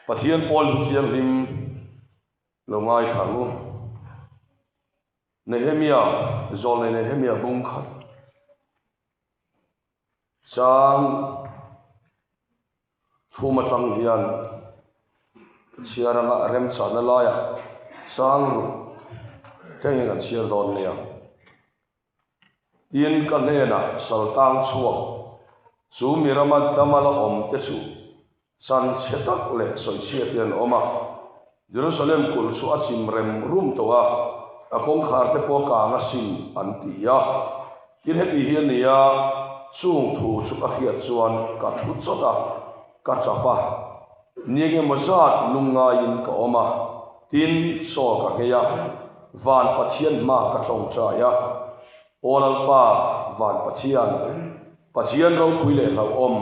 Pathian pawl hi thianghlim lo ngaithla ang u. Nehemia, Zawlnei Nehemia bung khat chang thum atang hian ka chhiar anga remchahna laiah chang ruk thlengin kan chhiar dawn nia. Tin, ka hnenah saltang chhuak chu mi rama dama la awm te chu chan chhe tak leh sawichhiat hi an awm a. Jerusalem kulh chu a chim rem rum tawh a, a kawngkhar te pawh a kang asin an ti a. Tin, heti hi a ni a, chung thu chu ka hriat chuan ka thu chawt a, ka chap a. Ni engemaw zat lungngaiin ka awm a, tin, chaw ka nghei a, van Pathian hma ka tawngtai a. Aw Lalpa, van Pathian, Pathian ropui leh hlauhawm,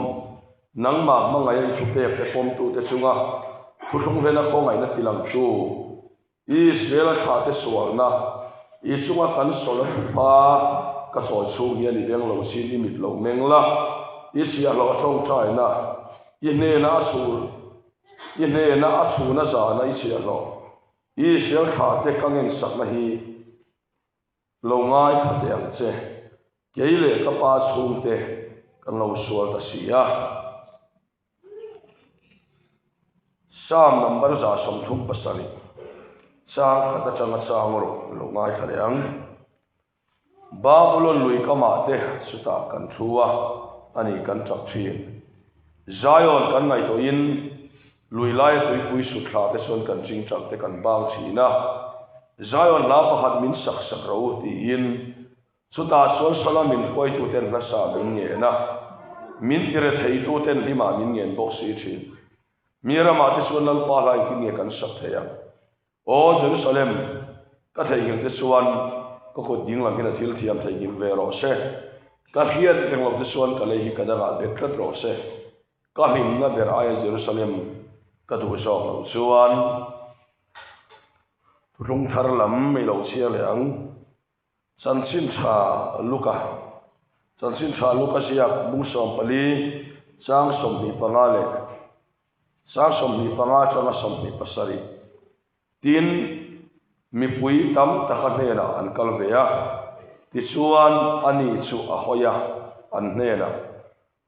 nangmah hmangaih a i thupek te pawmtute chunga thuthlung hlena khawngaihna tilangtu, Israel a thlahte sualna, i chunga kan sawl a thupha ka sawi chhung hian i beng lo chin i mit lo meng la, i chhiahhlawh a tawngtaina, i hnena a chhul, i hnena a chhuna zana i chhiahhlawh, Israel thlahte ka ngensakna hi lo ngaithla teh ang che, kei leh ka pa chhungte kan lo sual ta si a. Psalm number 137 chang khat atanga chang rawh lo ngaithla leh ang. Babulon lui kamah te chutah kan thu a, ani kan tap thin. Zion kan ngaihtuahin lui laia tuipui sut thla te chuan kan chingchang te kan bang thin a. Zion hla pakhat min sak sak rawh u tiin Chutah chuan Sala min hruaituten hlasa min ngen a, min tiretheituten hlimah min ngen bawk si thin. Mi ramah te chuan Lalpa hla engtin nge kan sak thei ang? Aw Jerusalem, ka theihnghilh te chuan ka kut ding lam hian a thil thiam theihnghilh ve rawh se. Ka hriat reng loh te chuan ka lei hi ka dangah bet tlat rawh se. Ka hlimna ber aia Jerusalem ka duh zawk loh chuan Thuthlung thar lam i lo chhiar leh ang. Chanchin tha Luka Chanchin tha Luka ziak bung 14 chang 25 leh chang 25 atanga 27 Tin, mipui tam taka hnenah an kal ve a, tichuan ani chu a hawi a, an hnenah,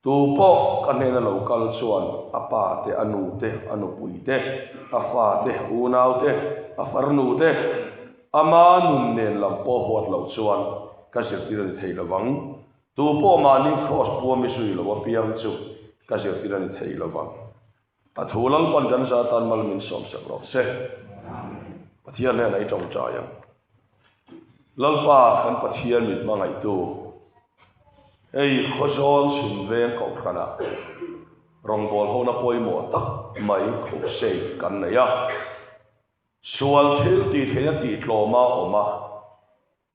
Tu pawh ka hnena lo kal chuan a pa te, a nu te, a nupui te, a fa te, unau te, a farnu te, ama nun nen lam pawh huat loh chuan ka zirtir a ni thei lo vang. Tu pawh mahni kraws pua mi zui lo apiang chu ka zirtir a ni thei lo vang. A thu Lalpan kan za tan mal min sawmsak rawh se. Pathian hnenah i tawngtai ang. Lalpa kan Pathian min hmangaihtu, hei Khawzawl chhim veng kohhranah rawngbâwl hona pawimawh tak mai crusade kan nei a. Sual thil tih theihna tih tlawma awm a,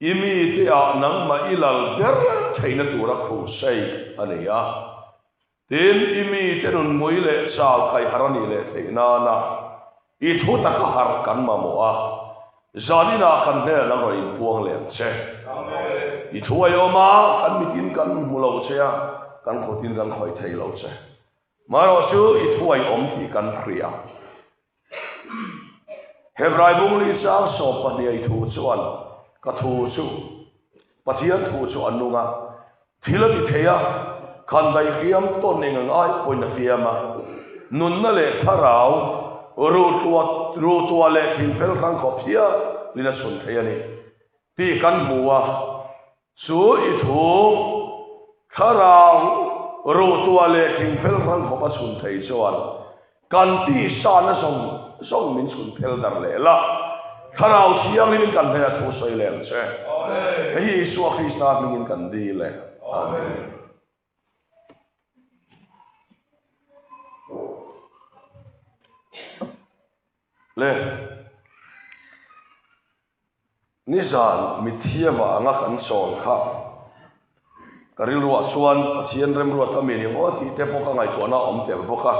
i mite ah nangmah i lal ber theihna tura crusade a ni a. Tin, i mite nunmui leh chau kai har a nih leh theih nana i thu taka har kan mamawh a, zaninah kan hnenah nang rawn inpuang leh ang che. I thu a awm a, kan mitin kan hmu lo che a, kan khutin kan khawih thei lo che. Marawh chu i thu a awm tih kan hria. Hebrai bungli chang 12 i thu chuan ka thu chu Pathian thu chu a nung a, thil a ti thei a, khan daihriam tawn eng ang ai pawhin a fiam a, nunna leh thlarau ruhtuah leh thingfel hrang khawp hialin a chhun thei a ni tih kan hmu a. Chu i thu thlarau ruhtuah leh thingfel hrang khawp a chhun thei chuan kan tihsana zawng zawng min chhun phel dar leh la, Thlarau Thianghlimin kan hnenah thu sawi leh ang che. Hei hi Isua Krista hmingin kan dil e. Amen. Le. Nizan mithiama anga kan chawl kha ka rilruah chuan Pathian remruat a mi ni maw tih te pawh ka ngaihtuahna a awm tel bawk a.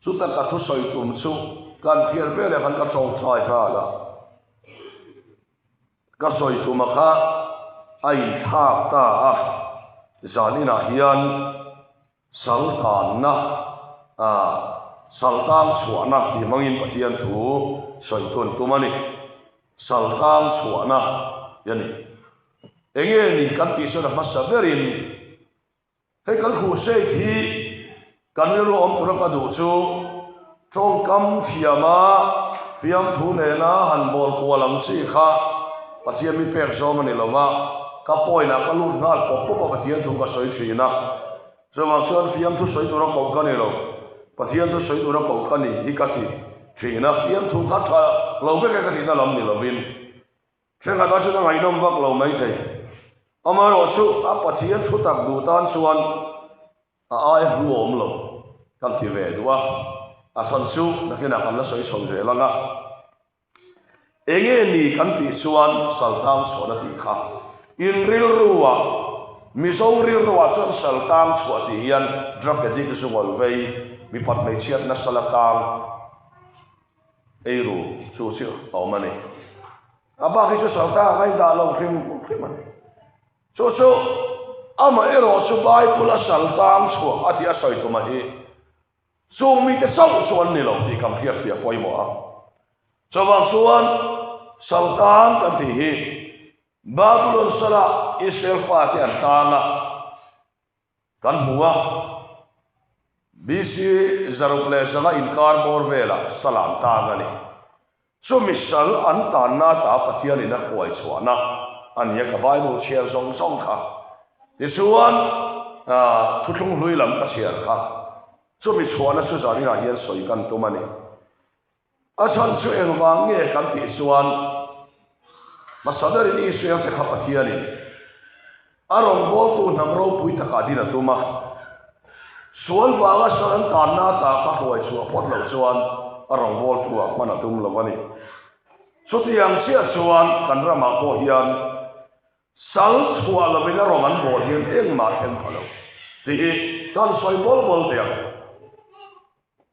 Chuta ka thusawi tum chu kan thian veleh khan ka tawngtai nghal a. Ka sawi tuma kha a inthlak ta a, zan inah hian Saltanna a Saltang chhuahna tih hmangin Pathian thu sawi tun tum a ni. Saltang chhuahna tih a ni. Enge ni kan tih chuan a hmasa berin hei kan crusade hi kan rilru awm tura ka duh chu tawngkam thiama fiamthu nena han bawl kual ang chi kha Pathian mi pek zawng a ni lova, ka point ah ka lut nghal pawp pawp a Pathian thu ka sawi thin a. Chuvang chuan fiamthu sawi tura koh ka ni lo, Pathian thu sawi tura koh ka ni hi ka ti thin a, fiamthu kha tha lo vek e ka tihna lam ni lovin thenkhat ah chuan a ngaihnawm vak lo maithei. Amaherawhchu a Pathian thu tak duh tan chuan a ai hlu awm lo kan ti ve duh a, a chhan chu nakinah kan la sawi chho zel ang a. Enge ni kan tih chuan saltang chhuahna tih kha in rilruah, Mizo rilruah chuan saltang chhuah tih hian drug addict zungawl vei, mipat hmeichhiat nasa la tang eiru chu chu a awm a ni. A bak hi chu saltang a ngaihdah lo hrim hrim a ni. Chu chu amaherawh chu Bible a saltang chhuah a tih a sawi tumah hi Chung mite chauh chu an ni lo tih kan hriatfiah pawimawh a. Chuvang chuan Saltan kan tih hi Babylon sala Israel fate an tang a, kan hmu a. BC 600 inkar bawr velah sala an tang a ni. Chumi sal an tanna ta Pathianin a hruai chhuahna a ni a, ka Bible chhiar zawng zawng kha. Tichuan, thuthlung hlui lam ka chhiar kha. Chumi chhuahna chu zaninah hian sawi kan tum a ni. A chhan chu engvang nge kan tih chuan, hmasa berin Israel te kha Pathianin a rawngbawltu hnam ropui takah din a tum a. Sual vanga sal an tanna ta kha hruai chhuah phawt loh chuan a rawngbawltu ah hman a tum lo a ni. Chutiang chiah chuan kan ramah pawh hian sal chhuah lovin a rawng an bawl hian engmah thleng pha lo tih hi kan sawi bawl bawl teh ang.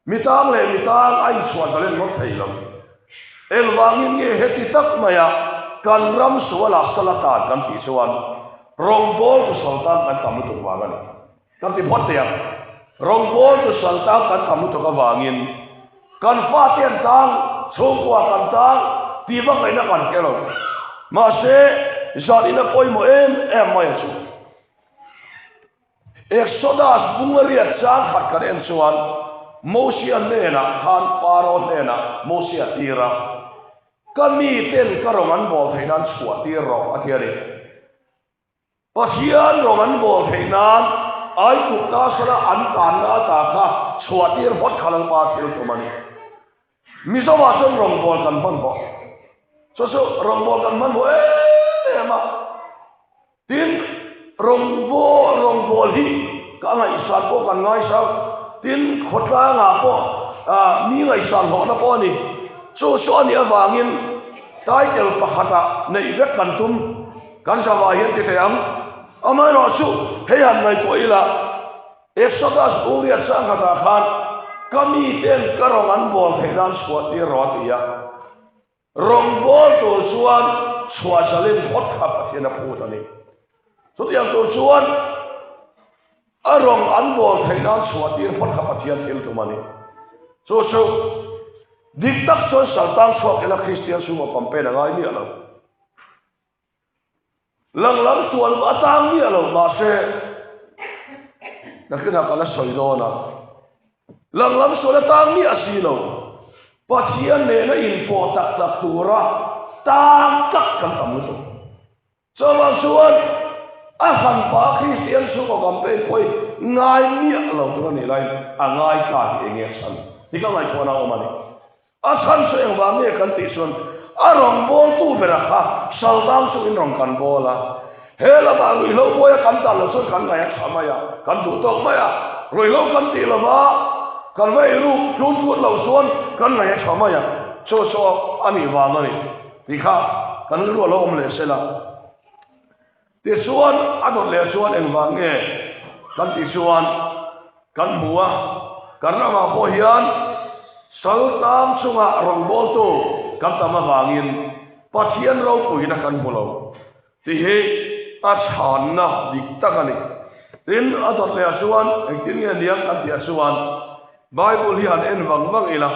Mitang leh mitang a inchhuah zalen ngawt thei lo. Engvangin nge heti tak maia kan ram sualah sal atan kan tih chuan rawngbawltu saltan kan tam lutuk vang a ni. Kan ti phawt teh ang. Rawngbawltu saltan kan tam lutuk avangin kan fate an tang, chhungkua kan tang tih vak ngaihna kan hre lo. Mahse, zan ina pawimawh em em mai a chu. Exodus bunga riat chang khat kan en chuan Mosia hnenah khan Pharaoh hnenah Mosia tir a, Ka miten ka rawng an bawl theih nan chhuah tir rawh a ti a ni. Pathian rawng an bawl theih nan Aigupta sala an tanna ata kha chhuah tir phawt kha Lalpa thil tum a ni. Mizoah chuan rawngbâwl kan hmanhmawh. Chu chu rawngbâwl kan hmanhmawh em em a. Tin, rawngbâwl, rawngbâwl hi ka ngaihsan pawh kan ngaisang. Tin, khawtlangah pawh mi ngaihsan hlawhna pawh a ni. Chu chu a nih avangin title pakhatah neih vek kan tum. Kan zavah hian ti thei ang. Amaherawhchu, hei han ngaihtuah ila, Exodus Uriah sangkhatah khan ka miten ka rawng an bawl theih nan chhuah tir rawh a ti a. Rawng bawl tur chuan chhuah zalin phawt kha Pathian a phut a ni. Chutiang tur chuan a rawng an bawl theih nan chhuah tir phawt kha Pathian thil tum a ni. Chu chu dik tak chuan saltang chhuak ila Kristian chhungkaw campaign a ngai miah lo. Lang lam sual a tang miah lo mahse nakinah ka la sawi dawn a, lang lam sual a tang miah si lo, Pathian nena inpawh tak tak tura tang tak kan tam lutuk. Chuvang chuan a hranpa Kristian chhungkaw campaign pawh hi ngai miah lo tur a nih laiin a ngai ta hi enge a chhan hi ka ngaihtuahna a awm a ni. A chhan chu engvang nge kan tih chuan a rawn bawltu bera kha Saldang chu in rawn kan bawl a, he lamah ruihhlo buaia kan dan loh chuan kan ngaih a tha mai a, kan duh tawk mai a, ruihhlo kan tih lova kan va eiruk tlun tlut loh chuan kan ngaih a tha mai a, chu chu a nih vang a ni tih kha kan rilru a lo awm leh sela. Tichuan a dawt leh chuan engvang nge kan tih chuan kan hmu a, kan ramah pawh hian sal tang chungah rawngbawltu kan tam avangin Pathian ropuina kan hmu lo tih hi a chhanna dik tak a ni. Tin, a dawt leh chuan engtin nge niang kan tih ah chuan. Bible hi han en vang vang ila,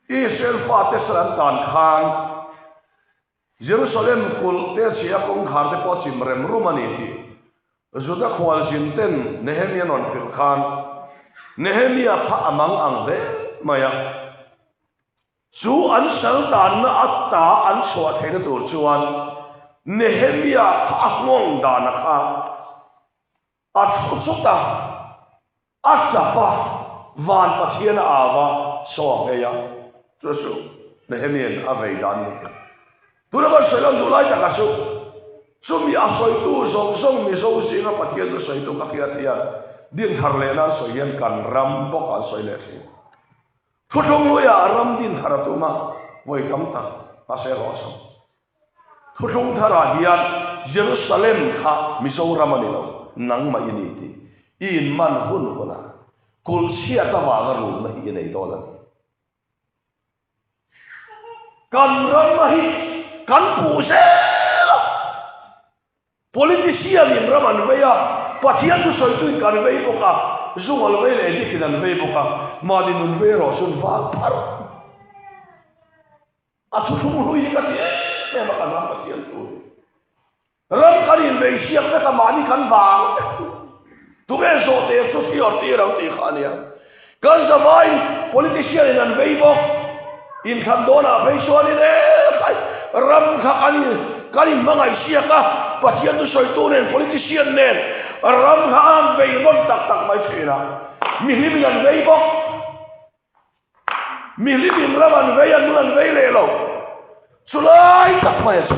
Israel fate sal an tan khan Jerusalem kulh te chhia kawngkhar te pawh chim rem rum a ni tih Juda khualzin ten Nehemia rawn hrilh khan Nehemia kha a mang ang hle mai a. Chu an sal tanna ata an chhuah theihna tur chuan Nehemia kha a nghawng dana kha A thu chut a, a tap a, van Pathian a au a, saw a nghei a. Chu chu Nehemia'n a vei dan ni. Tuna kan sawi lan duh lai takah chu, chumi a sawitu zawng zawng Mizo zinga Pathian chu sawitu ka hriat hian din thar leh nan sawi hian kan ram bawk an sawi leh thin. Thuthlung hluiah ram din thar a tum a, vawi tam tak mahse hlawhchham. Thuthlung tharah hian Jerusalem kha Mizoram a ni lo, nangmah i ni tih i inman hun hunah kulh chhiat avanga rumna hi i nei dawn a ni. Kan ram hi kan puh zel a, politician in ram an vei a, Pathian thusawitu in kan vei bawk a, zungal vei leh dik in an vei bawk a, mahni nun vei erawh chuan val pharh. A thuthlung hlui hi ka ti em em a kan ram Pathian tur hi. Ram kan inbeihsiak vek a mahni kan vang vek. Tunge zawhte chu thi awr tir ang tih kha a nia. Kan zavaiin politician in an vei bawk. Inthlan dawnah phei chuanin e khai ram kha kan in kan inhmangaihsiak a Pathian thusawitu nen politician nen ram kha an vei rawn tak tak mai thin a. Mihlim in an vei bawk. Mihlim in ram an vei, an nun an vei leh lo. Chulai tak mai a chu.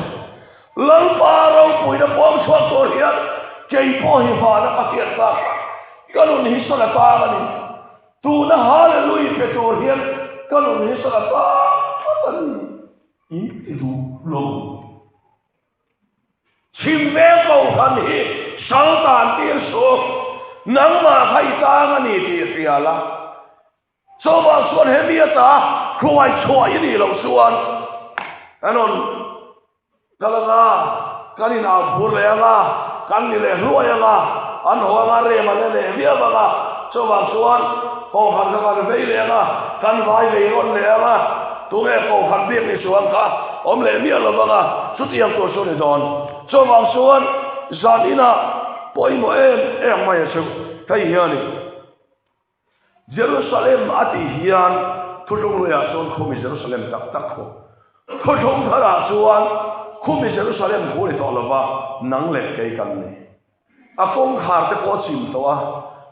Lalpa ropuina puam chhuak tur hian kei pawh hi vana ka hriat tak a, ka nun hi sawn a tang a ni. Tuna Hallelui pe tur hian ka nun hi sawn a tang tlat a ni. In ti duh lo. Chhim veng kohhran hi sal tan tir suh, nangmah kha i tang a ni tih hria la. Chuvang chuan hemi ata hruai chhuah i nih loh chuan kan rawn kal anga, kan in au phur leh anga, kan ni leh hluai anga, an haw anga rem an la leh viau anga, chuvang chuan kohhran kha kan vei leh anga, kan vai vei rawn leh anga, tunge kohhran biak ni chuang kha awm leh miah lo vanga, chutiang tur chu a ni dawn. Chuvang chuan zan inah pawimawh em em mai a chu hei hianin. Jerusalem a tih hian Thuthlung Hluiah chuan khumi Jerusalem tak tak khu. Thuthlung Tharah chuan khumi Jerusalem khu ni tawh lova nang leh kei kan ni. A kawngkhar te pawh a chim tawh a,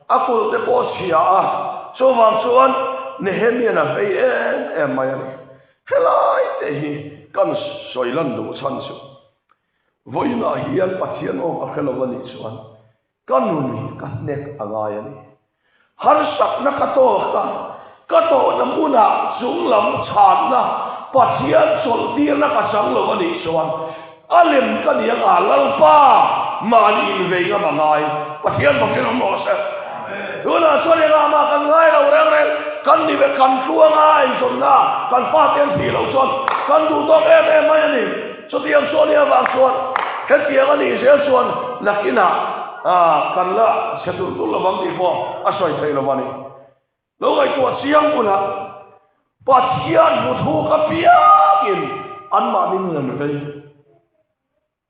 a kulh te pawh a chhia a, chuvang chuan Nehemian a vei em em mai a ni. Helai te hi kan sawi lan duh chhan chu vawiinah hian Pathian aw ka hre lo a nih chuan Ka nun hi ka hnek a ngai a ni. Harsakna ka tawk a, ka tawhna hmunah chunglam chhanna Pathian chawlhtirna ka chang lo a nih chuan a lem ka ni anga Lalpa mahni invei ngam a ngai. Pathian bawkin awm rawh se. Tunah chuan engah mah kan ngai lo reng reng, kan ni ve kan tluanga inzawnna kan fate an thih loh chuan kan duh tawk em em mai a ni. Chutiang chu a nih avang chuan hetiang a nih zel chuan nakinah kan la chhe tulh tulh lovang tih pawh a sawi theih lo a ni. Lo ngaihtuah chiang bulah Pathian hmu thuk apiangin anmahni nun an vei.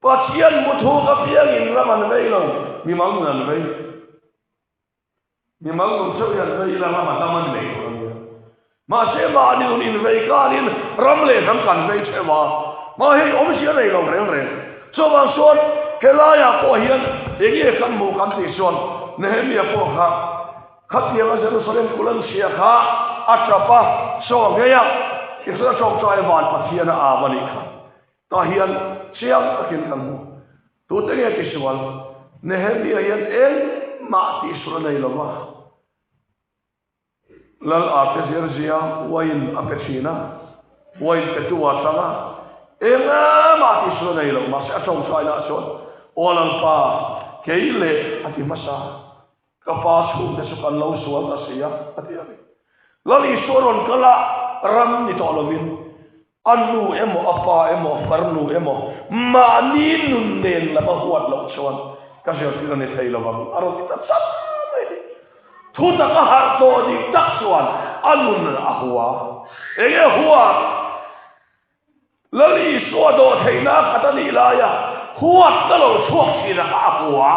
Pathian hmu thuk apiangin ram an vei lo, mimal nun an vei. Mimal nun theuh hian vei ila ram a dam a ni mai tur a nia. Mahse mahni nun invei kanin ram leh hnam kan vei theuh a, mah hei awmzia nei lo reng reng. Chuvang chuan helaiah pawh hian eng nge kan hmuh kan tih chuan Nehemia pawh kha khatianga Jerusalem kulh an chhia kha a tap a, chaw a nghei a, Israel tawngtai van Pathian a am a nih kha. Tah hian chiang takin kan hmu. Tute nge tisual? Nehemia hian engmah tihsual a nei lo va. Lal Artaxerxes-a uain a pe thin a, uain petu a tang a, engmah tihsual a nei lo. Mahse a tawngtainaah chuan, Aw Lalpa, kei leh a ti hmasa. Ka pa chhungte chu kan lo sual ta si a, a ti a ni. Lal Isua rawn kal a, ram ni tawh lovin, a nu emaw, a pa emaw, farnu emaw, mahni nun nen lam a huat loh chuan ka zirtir a ni thei lo ang, a rawn ti ta chat mai a ni. Thutak a harh tawh dik tak chuan a nun a hua. Enge hua? Lal Isua dawh theihna a khat a nih laia huat ka lo chhuak thin a kha a hua.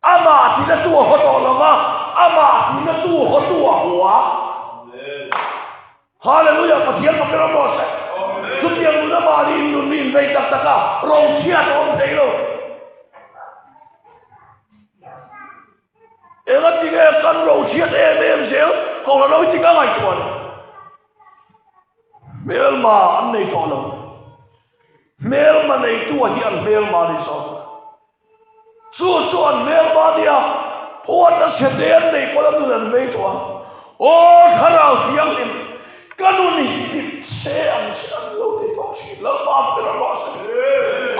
Amah tina tu a haw tawh lo va, amah tina tu haw tu a hua. Hallelujah! Pathian fak rawh rawh se. Chutiang nuna mahni in nun mi invei tak tak a, rochhiat a awm thei lo. Enga tinge kan rochhiat em em zel kohhran ho hi tinga ngaihtuah ni. Hmelma an nei tawh lo. Hmelma neitu a hi an hmelma ni zawk. Chu chu an hmelma nia, phuat a chhe te an neih pawn a nun an vei tawh a. Aw Thlarau Thianghlim, ka nun hi dik che ang che an lo ti tawh thin. Lalpa ber a rawh se.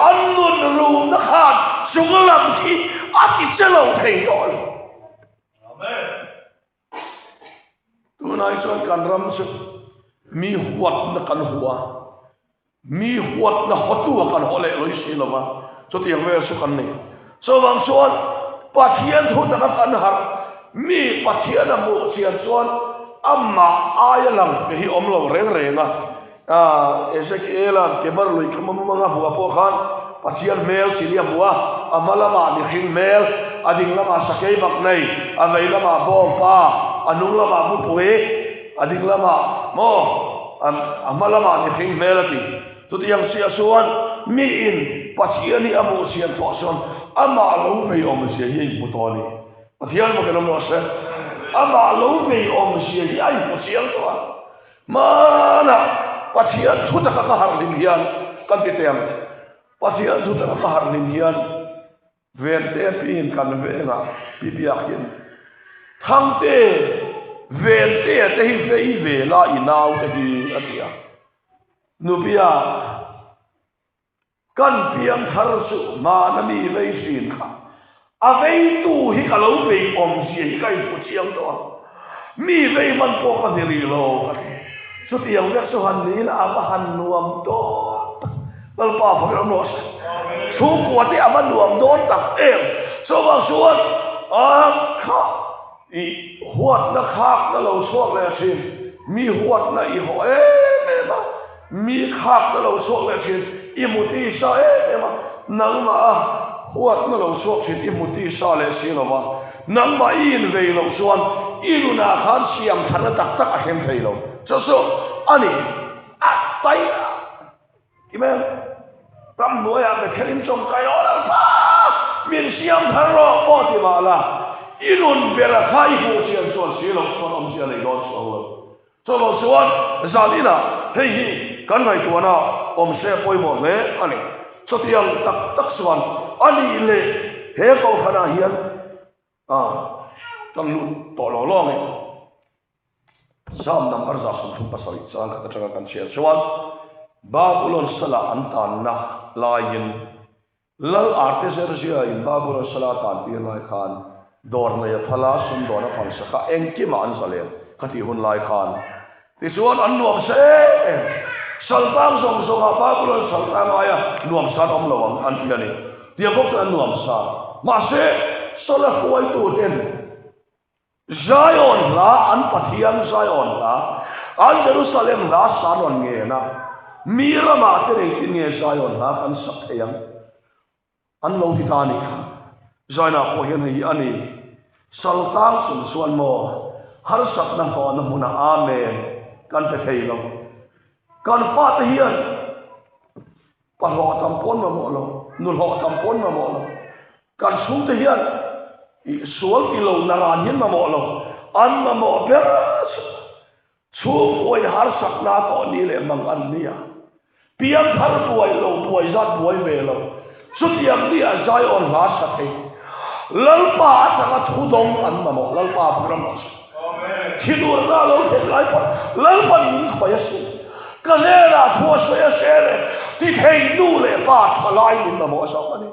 An nun rumna khan chung lam khi a ti che lo thei tawh lo. Tunai chuan kan ram chu mi huatna kan hua, mi huatna hawtu a kan haw leh lawih si lova, chutiang vel chu kan nei. Chuvang chuan Pathian thu taka kan harh, mi Pathian a hmuh chian chuan amah aia lang te hi awm lo reng reng a. Ezekiel-a'n Kebar lui khama mumanga hmuh ah pawh khan Pathian hmel chili a hmu a, a hma lamah mihring hmel, a ding lamah sakei bak nei, a vei lamah bawng pa, a hnung lamah mupui, a ding lamah maw, a hma lamah mihring hmel a ti. Chutiang chiah chuan miin Pathian hi a hmuh chian tawh chuan amah lo vei awmzia hi a inhmu tawh a ni. Pathian bawkin awm rawh se. Amah lo vei awmzia hi a inhmu chiang tawh a. Hmanah Pathian thu taka ka harh hlim hian kan ti teh ang. Pathian thu taka ka harh hlim hian Vente piin kan vengah pi biakin Thangte, Vente te hi vei ve la i nau te hi a ti a. Nupia Kan piang thar chu hmana mi vei thin kha a veitu hi ka lo vei awmzia hi ka inhmu chiang tawh a, mi vei hman pawh ka ni rih lo ka ti. Chutiang vek chu han niin a va han nuam dawn tak. Lalpa fak rawh rawh se. Chhungkua te a va nuam dawn tak em. Chuvang chuan a kha i huatna khakna lo chhuak leh thin, mi huatna i haw em em a. Mi khakna lo chhuak leh thin, i hmu tisa em em a, nangmah a huatna lo chhuak thin i hmu tisa leh si lo va, nangmah i invei loh chuan i nunah khan siam thatna tak tak a thleng thei lo. Chu chu a ni a tai a ti mai ang. Ramhnuaiah be kherin tawngtai aw Lalpa, min siam thar rawh pawh ti mah la, i nun bera kha i hmuh chian chuan si loh chuan awmzia nei dawn chuang lo. Chuvang chuan zan inah hei hi kan ngaihtuahna awm se pawimawh hle a ni. Chutiang tak tak chuan a nih leh he kohhranah hian kan lut tawh lo lo ang e. Psalm number 137 chang khat atanga kan chhiar chuan Babulon sala an tanna laiin Lal Artaxerxes in Babulon sala a tan tir lai khan dawr nei a phal a, sumdawn a phalsak a, engkimah an zalen kha tih hun lai khan. Tichuan an nuam sa em em. Saltang zawng zawngah Babulon saltang aia nuam sa an awm lo ang an ti a ni. Tiang bawk chuan an nuam sa. Mahse, sala hruaituten Zion hla, an Pathian Zion hla, an Jerusalem hla sa rawn ngen a, mi ramah te engtin nge Zion hla kan sak thei ang? An lo ti ta a nih kha. Zion-ah pawh hian hei hi a ni, Saltang chung chuan maw harsatna hlawhna hmunah Amen kan pe thei lo. Kan fate hian Pa hlawh tam pawn mamawh lo, nu hlawh tam pawn mamawh lo. Kan chhungte hian i sual ti lo naran hian mamawh lo. An mamawh ber chu chhungkuain harsatna tawh ni leh mang an nia. Piangthar buai lo, buai zat buai ve lo. Chutiang ni a Zion hla sa thei. Lalpa atanga thu dawng an mamawh. Lalpa ram rawh se. Thinurna lo thlen lai pawh Lalpan min khawih a sin. Ka hnenah thu a sawi a se le, ti thei nu leh pa tha lai min mamawh zawk a ni.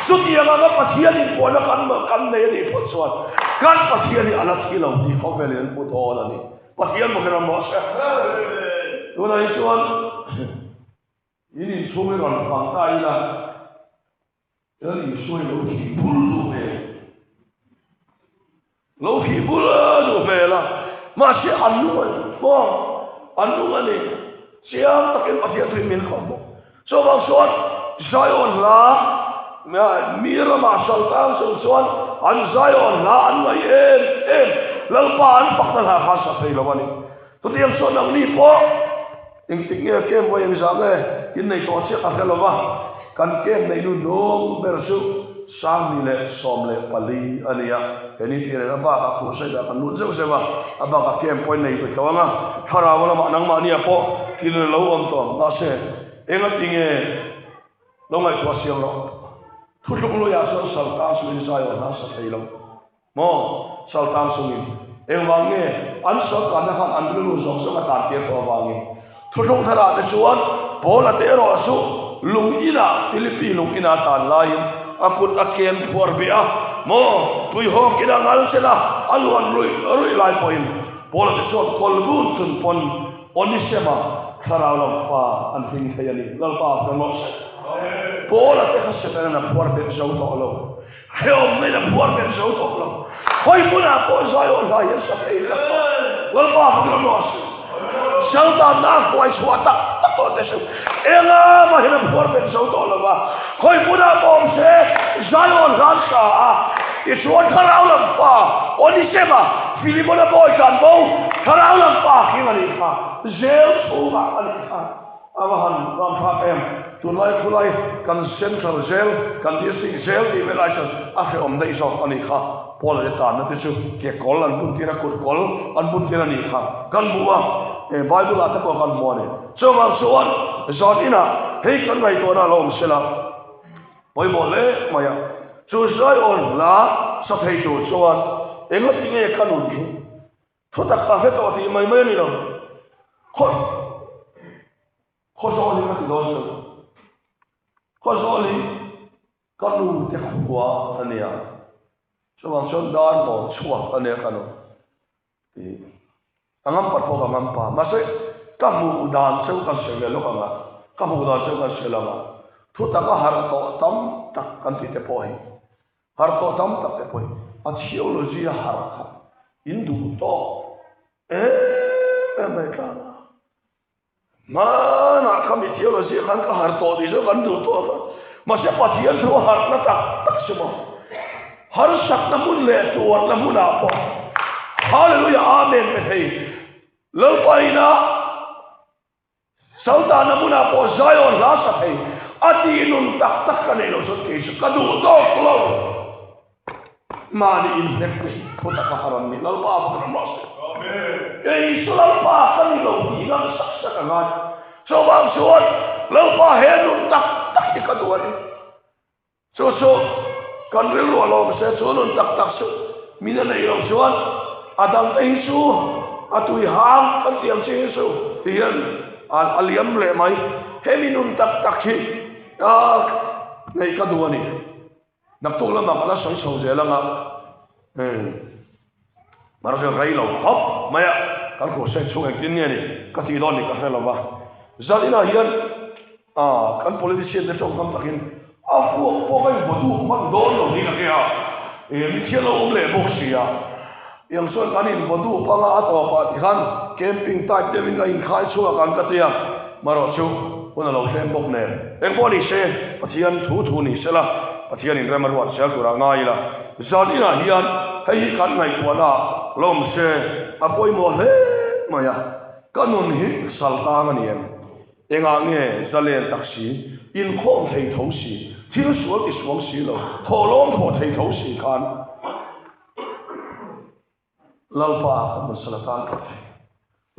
Chutiang anga Pathian inpuahna kan kan nei a nih phawt chuan kan Pathian hi a la thi lo tih khawvelin an hmu dawn a ni. Pathian bawkin a mamawh se. Tunah hi chuan in inchhung hi rawn fang ta ila, Lal Isua i lo thih phur duh ve. Lo khi bul duh hmel a, mahse an nung a ni maw? An nung a ni. Chiang takin Pathian thuin min khawm bawk. Chuvang chuan Zion hla mi ramah saltang chung chuan an Zion hla an ngaih em em Lalpa an fakna hla kha sa thei lo a ni. Chutiang chuan nangni pawh engtik nge kem vawi engzah nge in nei tawh chiah ka hre lo va, kan kem neih nu hnung ber chu 2014 a ni a, he ni tih reng a bakah crusade ah kan lut zeuh zeuh a, a bakah kem pawhin nei ve tho ang a, thlarau lamah nangmahnia pawh thil lo awm tawh ang mahse engati nge lo ngaihtuah siam loh thuthluk luiah chuan saltang suin zai aw hna sa thei lo. Maw? Saltang sungin engvang nge an sawrkarna khan an rilru zawng zawng a tan tir tawh avangin thuthlung tharah te chuan Paula te erawh chu lung inah Philippi lung inah tan laiin a kut a ken phuar beh a, maw? Tuihawk ina ngal sela a luan ruih ruih lai pawhin Paula te chuan kawlbun chun pawn Onisema thlarau lam fa an hring thei a ni. Lalpa a rawh se. Paula te kha Setanan a phuar bet zo tawh lo. Hrehawm mai la phuar bet zo tawh lo. Hawi hmunah pawh zai aw hla hian sa thei tlat tawh. Lalpa fak lam rawh se. Saltan na huai chhuah tak tak tawh te su. Enga mah hian a phuar bet zo tawh lo va. Hawi hmunah pawh awm se zai aw hlan sa a. Tichuan thlarau lam pa Onisema Filimona bawi tlan bo thlarau lam pa khing a nih kha. Zel chhungah a nih kha. A va han ram thlak em? Tunlai khulai kan Central Jail, kan District Jail tih vel ai chuan a hrehawm daih zawk a nih kha. Paul leh tanna te chu ke kawl an bun tir a, kut kawl an bun tir a nih kha. Kan hmu a, he Bible ah te pawh kan hmu a ni. Chuvang chuan zan inah hei kan ngaihtuahna a lo awm sela, pawimawh hle mai a. Chu Zion hla sa thei tur chuan engati nge ka nun hi? Thu tak ka hre tawh tih mai mai a ni lo. Khaw khaw zawl hi ka ti dawn chu. Khaw zawl hi ka nu te khua a nia. Chuvang chuan dar mawn chhuak a nia ka nu. Ti a ngam pat pawh ka ngam pa. Mahse ka hmuh dan cheu kan sawi ve lawk ang a. Ka hmuh dan cheu kan sawi lo ang a. Thu tak a harh tawh tam tak kan tih te pawh hi. Harh tawh tam tak te pawhin a theology a harh kha in duh tawk em em mai tlang a. Hmanah kha mi theology khan ka harh tawh tih chu kan duh tawk a. Mahse Pathian thu a harhna tak tak chu maw. Harsatna hmun leh tuarna hmunah pawh Hallelujah Amen pe thei Lalpa ina Saltana hmunah pawh Zion hla sa thei a tih nun tak tak ka neih loh chuan kei chu ka duh tawk lo. Mahni inhnek te hi thu taka har an ni. Lalpa va kan rawh se. Kei chu Lalpa ka ni lo tih ngam sak sak a ngai. Chuvang chuan Lalpa he nun tak tak hi ka duh a ni. Chu chu kan rilru a lawm se, chu nun tak tak chu min a neih loh chuan a dang te hi chu a tui hang kan tih ang chi hi chu ti hian a liam leh mai. Hemi nun tak tak hi neih ka duh a ni. Naktuk lamah ka la sawi chho zel ang a, mahse rei lo khawp mai a, kan crusade chhung engtin nge ni ka tih dawn ni ka hre lo va. Zan inah hian A, kan politician te tawngkam takin a fuak pawh ka invaw duh hman dawn lo niin a hria a, e, mithian lo awm leh bawk si a. Tiang chuan kan invaw duh panga a tawpah tikhan camping type deuhin ka inkhai chhuak ang ka ti a, marawh chu hun a lo tlem bawk nen. Engpawh ni se, Pathian thu thu ni sela, Pathian inrem a ruat zel turah ngai ila. Zan inah hian hei hi kan ngaihtuahna lo awm se a pawimawh hle mai a, ka nun hi saltang a ni em? Engah nge zalen tak si, inkhawm thei tho si, thil sual ti suang si lo, thawhlawm thawh thei tho si khan Lalpa ka nun sal a tang tlat thei.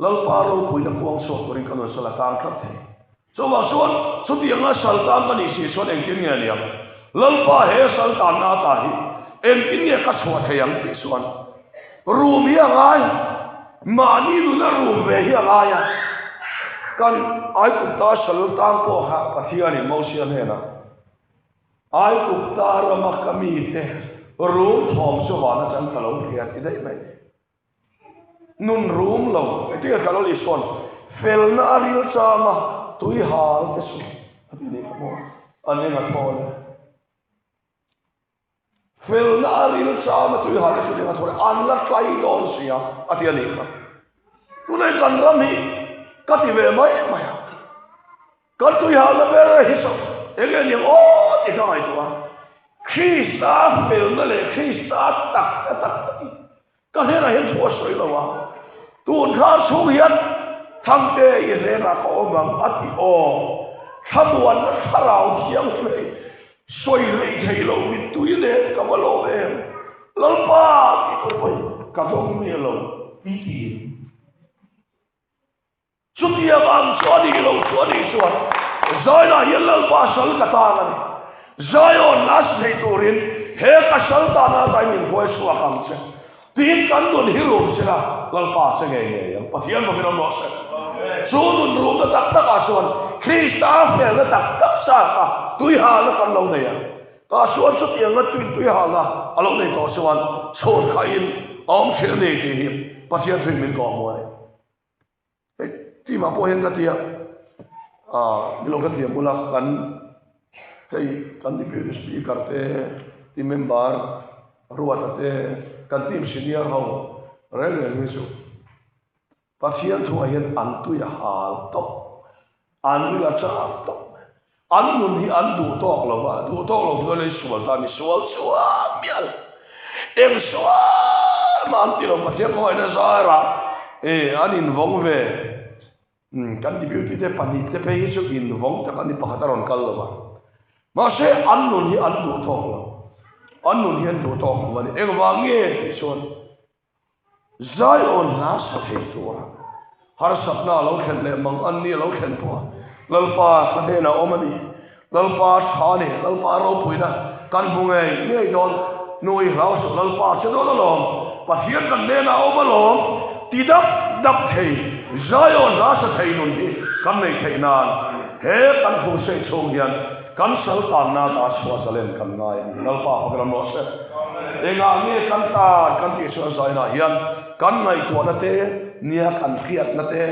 Lalpa ropuina kuang chhuak turin ka nun sal a tang tlat thei. Chuvang chuan chutianga sal tang ka nih si chuan engtin nge ni ang? Lalpa he sal tanna ata hi engtin nge ka chhuah thei ang tih chuan rum hi a ngai. Mahni nuna rum ve hi a ngai a, kan Aigupta sal tang pawh kha Pathianin Mosia hnenah, Aigupta rama ka mite rum thawm chu van atang ka lo hria ti daih mai. Nun rum lo, engtin nge ka lo Isua'n felna a ril chang a, tui hal te chu a ti nih kha maw, an eng a thawl e. Felna a ril cham a tui hal chu ding a thawh an la tlai dawn sia a ti a nih kha. Tunai kan ram hi ka ti ve mai mai a. Kan tui halna ber hi saw eng nge niang aw tih ka ngaihtuah a. Krista felna leh Krista tak tak tak hi ka hnenah hian thu a sawi lo a. Tun thla chhung hian Thangte i hnenah ka awm ang a ti aw. Thlamuanna thlarau thianghlim hei sawi hleih theih loh mittui nen ka va lawm em. Lalpa tih tur pawhin ka dawng miah lo ti tiin. Chutiang ang chu a nih loh chu a nih chuan Zainah hian Lalpa sal ka tan a ni. Zion las thei turin he ka sal tana zai min hruai chhuak ang che. Tiin kan nun hi rum sela Lalpa che ngei ngei ang. Pathian bawkin awm rawh se. Chu nun rumna tak takah chuan Krista felna tak tak sa kha tuihalna kan lo nei ang. Ka chuan chutianga tui tuihalna a lo nei tawh chuan chhun khahin a awm thin a ni tih hi Pathian thuin min kawhhmuh a ni. Hei team ah pawh hian ka tia ah nilo ka thiam bula kan hei kan deputy speaker te team member ruata te kan team senior ho reng reng hi chu Pathian chungah hian an tui a hal tawp an ril a chak tawp an nun hi an duh tawk lo va duh tawk lo chu lei sual ta mi sual chuan mial eng sual mah an ti lo Pathian khawngaihna zarah e an invawng ve kan deputy te pahnih te phei hi chu invawng tak an ni pakhat a rawn kal lo va mahse an nun hi an duh tawk lo an nun hi an duh tawk lo a ni engvang nge tih chuan Zion hla sa thei tura harsatna a lo thlen leh mang an ni a lo thlen pawh a, Lalpa ka hnenah awm a ni, Lalpa tha a ni, Lalpa ropuina kan hmu ngei ngei dawn, nu i hlau suh, Lalpa che dawn alawm, Pathian kan hnenah awm alawm, ti dap dap thei, Zion hla sa thei nun hi kan nei theih nan he kan crusade chhung hian Kan sal tanna ata chhuah zalen kan ngai a ni. Lalpa fak ram rawh se. Engah nge kan tan kan tih chuan zainah hian kan ngaihtuahna te, nia kan hriatna te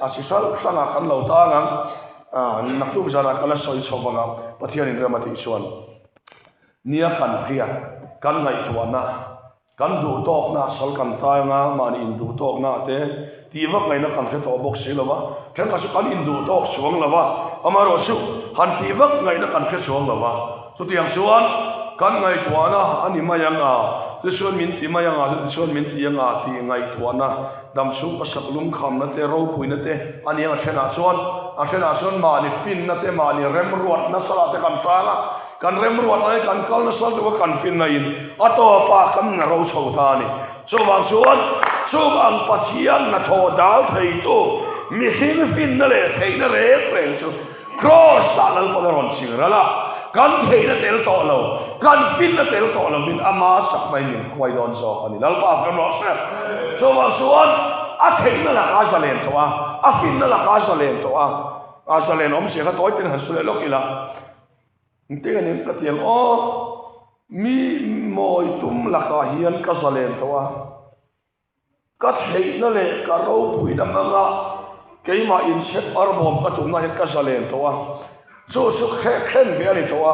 a chi hrang hrangah kan lo tang ang. Naktuk zanah kan la sawi chho vang a, Pathianin rem a tih chuan nia kan hriat, kan ngaihtuahna, Kan duh tawkna sal kan tai anga mahni induh tawkna te tih vak ngaihna kan hre tawh bawk si lo va, thenkhat chu kan induh tawk chuang lo va, amaherawh chu han tih vak ngaihna kan hre chuang lo va, chutiang chuan kan ngaihtuahna a ni mai ang a, tichuan min ti mai ang a, chutichuan min ti ang a tih ngaihtuahna damchhung ka sak lungkhamna te ropuina te a ni ang a thenah chuan a thenah chuan mahni finna te mahni remruatna salah te kan tang a. Kan remruat lai kan kal nasa lutuk a kan finna in a tawpah kan na ro chho ta a ni. Chuvang chuan chung ang Pathian hnathawh dal theitu mihring finna leh theihna reng reng chu Kraws ah Lalpan a rawn ching ral a, kan theihna tel tawh lo, kan finna tel tawh lovin ama sakna in min khuai dawn zawk a ni. Lalpa kan rawh se. Chuvang chuan a theihna lakah a zalen tawh a, a finna lakah a zalen tawh a, a zalen awmzia kha tawi ten han su leh lawk ila. Engtin a nih ka ti ang aw, mi mawi tum lakah hian ka zalen tawh a, ka theihna leh ka ropuina hmanga keimah inchhep arbawm ka tumna hian ka zalen tawh a, chu chu khen ve a ni tawh a,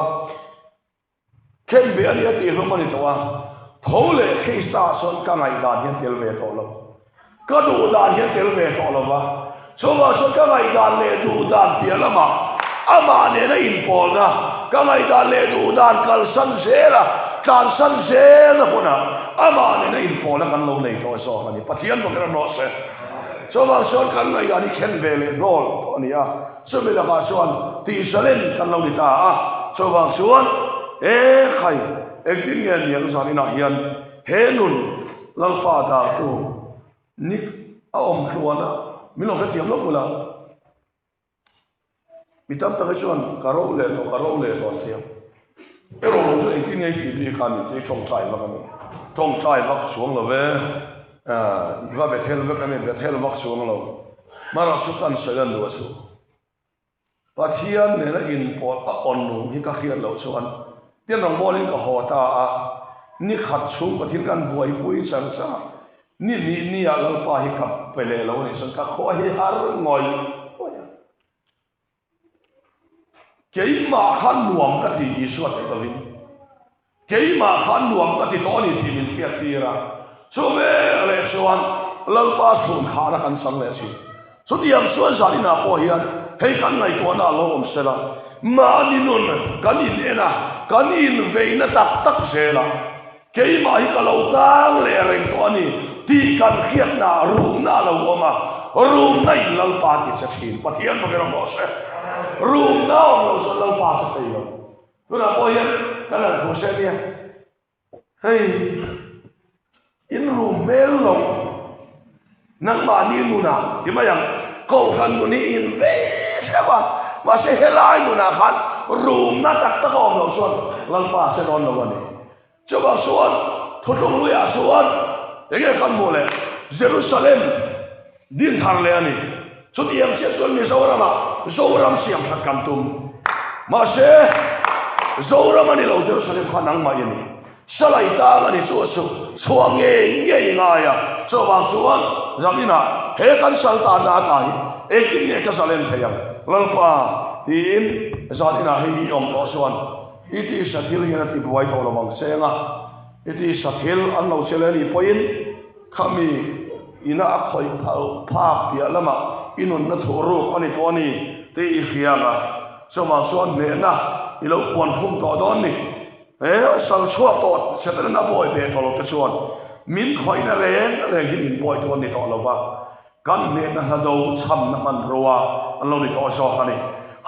khen ve a ni a tih hlawm a ni tawh a, tho leh Krista chuan ka ngaihdan hian tel ve tawh lo. Ka duh dan hian tel ve tawh lo va, chuvang chuan ka ngaihdan leh duh dan piah lamah amah nena inpawlna, ka ngaihdan leh duh dan kalsan zela tlansan zelna hmunah amah nena inpawlna kan lo nei tawh zawk a ni. Pathian bawkin a rawh se. Chuvang chuan kan ngaihdan hi khen ve leh hnawl tawh a ni a, chumi lakah chuan tihzalen kan lo ni ta a, chuvang chuan e khai engtin nge niang zaninah hian he nun Lalpa dartu Nick a awm tluan a, min lo hrethiam lawk ula. Mi tam tak hi chuan ka ro leh tawh, ka ro leh tawh an ti a. Erawh lo chu engtin nge i tih bik a ni tih tawngtai vak a ni. Tawngtai vak chuang lo e, i va Bethel vek a ni, Bethel vak chuang lo. Hmarah chu kan sawi a nuah suh. Pathian nena inpawlh a awn nung hi ka hriat loh chuan tin rawngbawlin ka haw ta a, ni khat chhung Pathian kan buaipui char char a, ni hnih nia Lalpa hi ka pe leh lo a nih chuan ka khua hi har ngawih ngawih a. Keimah kha nuam ka ti Isua tih lovin. Keimah khan nuam ka ti tawh a ni tih min hriat tir a. Chu veleh chuan Lalpa chhun khahna kan chang leh thin. Chutiang chuan zaninah pawh hian hei kan ngaihtuahna a lo awm sela, mahni nun kan in en a, kan inveina tak tak zel a, keimah hi ka lo tang leh reng tawh a ni tih kan hriatna rumna a lo awm a, rumna in Lalpa ti che thin. Pathian bawkin awm rawh se. Rumna awm lo chuan Lalpa che thei lo. Tunah pawh hian kan han thu se nia. Hei, in rum hmel lo, nangmahni nunah ti mai ang, kohhran nun hi in ve hreuh a, mahse helai nunah khan rumna tak tak a awm loh chuan Lalpa a che dawn lo a ni. Chuvang chuan Thuthlung Hluiah chuan enge kan hmuh leh Jerusalem din thar leh a ni. Chutiang chiah chuan Mizoramah Zoram siam that kan tum. Mahse, Zoram a ni lo, Jerusalem kha nangmah i ni. Salai tang a ni chu a chu chhuah ngei ngei i ngai a. Chuvang chuan zaninah he kan sal tanna ata hi engtin nge ka zalen thei ang Lalpa? tiin zaninah hei i awm tawh chuan i tisa thil hian a tibuai tawh lo ang che anga i tisa thil an lo che leh a nih pawhin Khami ina a khawih phal phak piah lamah i nunna thuh ruk a ni tawh a ni tih i hria ang a, chuvang chuan hnehna i lo puan khum tawh dawn ni. He sal chhuak tawh Setanan a bawi ve tawh lo te chuan min khawihna reng reng hi min bawi tu an ni tawh lo va, kan hnehna hla do chhamna hmanrua an lo ni tawh zawk a ni.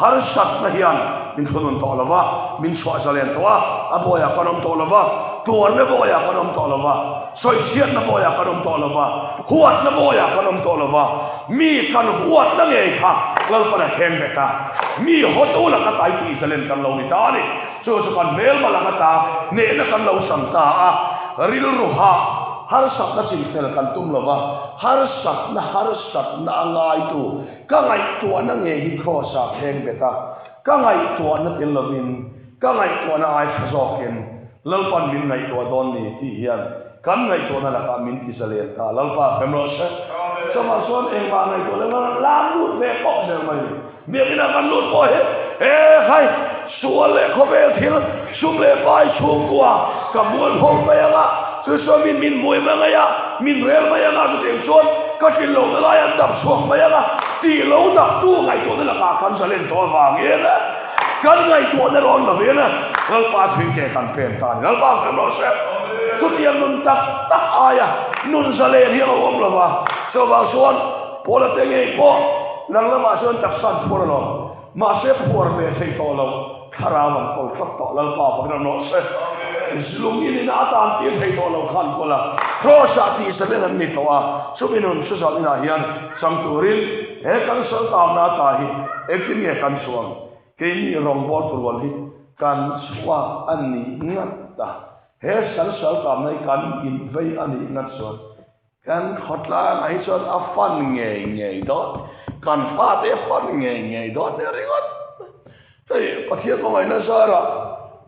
Harsatna hian min thunun tawh lo va, min chhuah zalen tawh a, a bawiah kan awm tawh lo va, tuarna bawiah kan awm tawh lo va, sawichhiatna bawiah kan awm tawh lo va, huatna bawiah kan awm tawh lo va, mi kan huatna ngei kha Lalpan a thleng bet a, mi hawtu laka tai tih zalen kan lo ni ta a ni. Chu chu kan hmelma laka ta hnehna kan lo sam ta a, rilru hah harsatna chinfel kan tum lo va, harsatna harsatna a ngaitu Ka ngaihtuahna nge hi Kraws ah thleng bet a, ka ngaihtuahna tel lovin, ka ngaihtuahna ai tha zawkin Lalpan min ngaihtuah dawn ni tih hian kan ngaihtuahna lakah min ti zalen ta. Lalpa hrem rawh se. Chuvang chuan engmah ngaihtuah leh ngaihtuah lam lut ve pawh zel mai ni. Biakina kan lut pawh hi he khai sual leh khawvel thil sum leh pai chhungkua ka mual ho mai anga chu chuan min min hmui mai angai a, min rel mai anga chutiang chuan ka tlin lohna lai an dap chhuak mai anga tih lo daptu ngaihtuahna lakah kan zalen tawh avangin kan ngaihtuahna rawn lovin Lalpa thuite kan pen ta a ni. Lalpa hrem rawh se. Chutiang nun tak tak aia nun zalen hi a lo awm lova, chuvang chuan Paula te ngei pawh nang lamah chuan taksa an phuar alawm. Mahse phuar ve thei tawh lo, thlarau an kawl tlat tawh, Lalpa fakin an rawh se. Lung in ina a tan tir thei tawh lo khan kawl a, Kraws ah tih zalen an ni tawh a, chumi nun chu zan inah hian chang turin he kan sal tamna ata hi engtin nge kan chhuang? Keini rawngbawltu rual hi kan chhuak a nih ngat a, he sal sal tamna hi kan invei a nih ngat chuan Kan khawtlangah hi chuan a fan ngei ngei dawn, kan fate a fan ngei ngei dawn nia ringawt. Hei Pathian hmangaihna zarah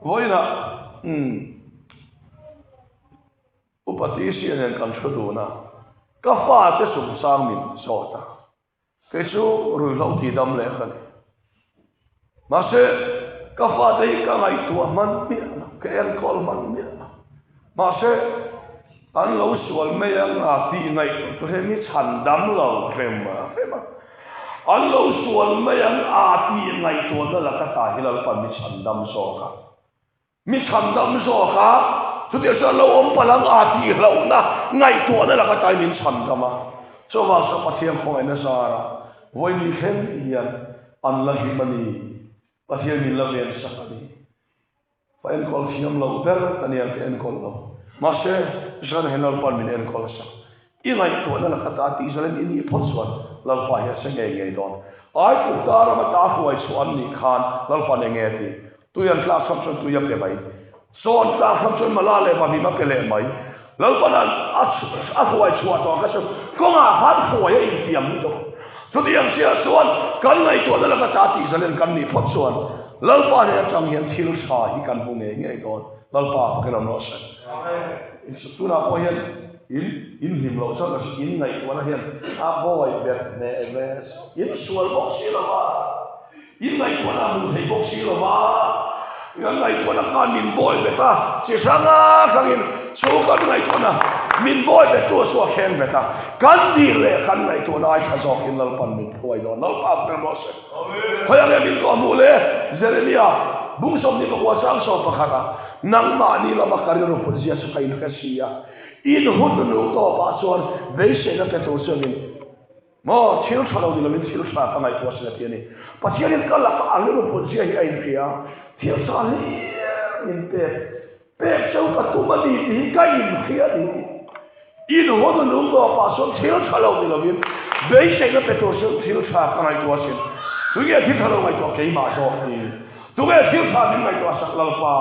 vawiinah umm Upa Tisia nen kan thu dun a, ka fate chungchang min zawt a, kei chu ruihhlo ti dam leh ka ni. Mahse ka fate hi ka ngaihtuah hman miah lo, ka enkawl hman miah lo. Mahse an lo sual mai ang a tih ngaihtuah chu hemi chhan dam lo hrem hrem a. An lo sual mai ang a tih ngaihtuahna laka ta hi Lalpan mi chhan dam zawk a. Mi chhandam zawk a, chutiang chuan lo awm palh ang a tih hlauhna ngaihtuahna laka tain min chhandam a. Chuvang chuan Pathian khawngaihna zara vawi ni thleng hian an la him a ni. Pathian min la ven sak a ni. Fa enkawl thiam lo ber ka nia ka enkawl lo. Mahse, Zan hian Lalpa'n min enkawl sak. I ngaihtuahna laka ta tih zalen i nih phawt chuan Lalpa hi a che ngei ngei dawn. Aigupta rama ta hruai chhuah an nih khan Lalpa'n eng nge a tih? Tui an tlak hrang chuan tui a pe mai. Chaw an tlak hrang chuan mala leh vahmim a pe leh mai. Lalpa'n a hruai chhuah tawh kha chu kawngah khan hruai a intiam lutuk. Chutiang chiah chuan kan ngaihtuahna laka ta tih zalen kan nih phawt chuan Lalpa hnen atang hian thil tha hi kan hmu ngei ngei dawn. Lalpa fakin awm rawh se. Tunah pawh hian in in hlim loh chuan in ngaihtuahna hian a bawi bet hneh ve in sual bawk si lo va. In ngaihtuahna a hmuh theih bawk si lo va. Kan ngaihtuahna khan min bawi bet a, chi hranga hrangin chu kan ngaihtuahna min bawi bettu chu a kheng bet a, kan dil leh kan ngaihtuahna ai tha zawkin Lalpan min phuai dawn. Lalpa hmel rawh se. Khawiah nge min kawh hmuh le? Jeremia bung 24 chang 11 ah, Nangmahni lama ka rilru put zia chu ka inhre si a, in hun nu tawpah chuan beiseina pe tur chuangin Maw, thil tha lo ni lovin thil tha ka ngaihtuah sin a ti a ni. Pathianin ka lakah a rilru put zia hi a inhria a, thil tha hlir min pek pek cheu ka tum a ni tih hi ka inhria a ni. In hun nung tawpah chuan thil tha lo ni lovin beiseina pe tur chuan thil tha ka ngaihtuah sin. Tunge thil tha lo ngaihtuah keimah zawk hi? Tunge thil tha min ngaihtuah sak Lalpa?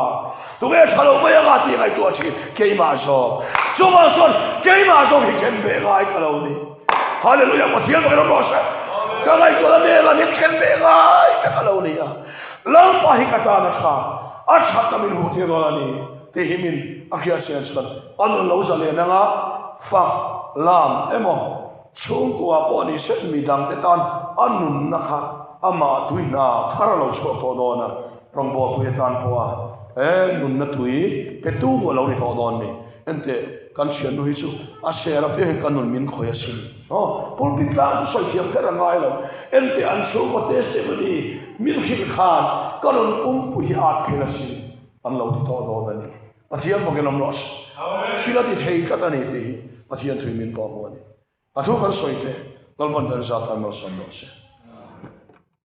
Tunge tha lo mai anga tih ngaihtuah thin keimah zawk? Chuvang chuan keimah zawk hi then ve ngai ka lo ni. Hallelujah Pathian bawk in rawh se. Ka ngaihtuahna nen lam hi then ve ngai te ka lo ni a. Lalpa hi ka tan a tha, a thatna min hmuh tir dawn a ni tih hi min a hriat chian chuan a nun lo zalen anga fak lam emaw Chhungkua pawh ni se midangte tan a nunna kha amah tui hna thar a lo chhuah tawh dawn a, rawngbawlpui atan pawha he nunna tui petu a lo ni tawh dawn ni. Enteh, kan thiannu hi chu a ser apiang hi ka nun min khawih asin. Aw, pulpit tlang chu sawi thiam kher a ngai lo. Enteh, an chhungkaw testimony min hrilh khan ka nun pumpui hi a at phel asin an lo ti tawh dawn a ni. Pathian bawkin awm rawh se. Thil a ti thei tlat a ni tih hi Pathian thui min pawh hmu a ni. A thu kan sawi te, Lalpan ber zat tan malsawm rawh se.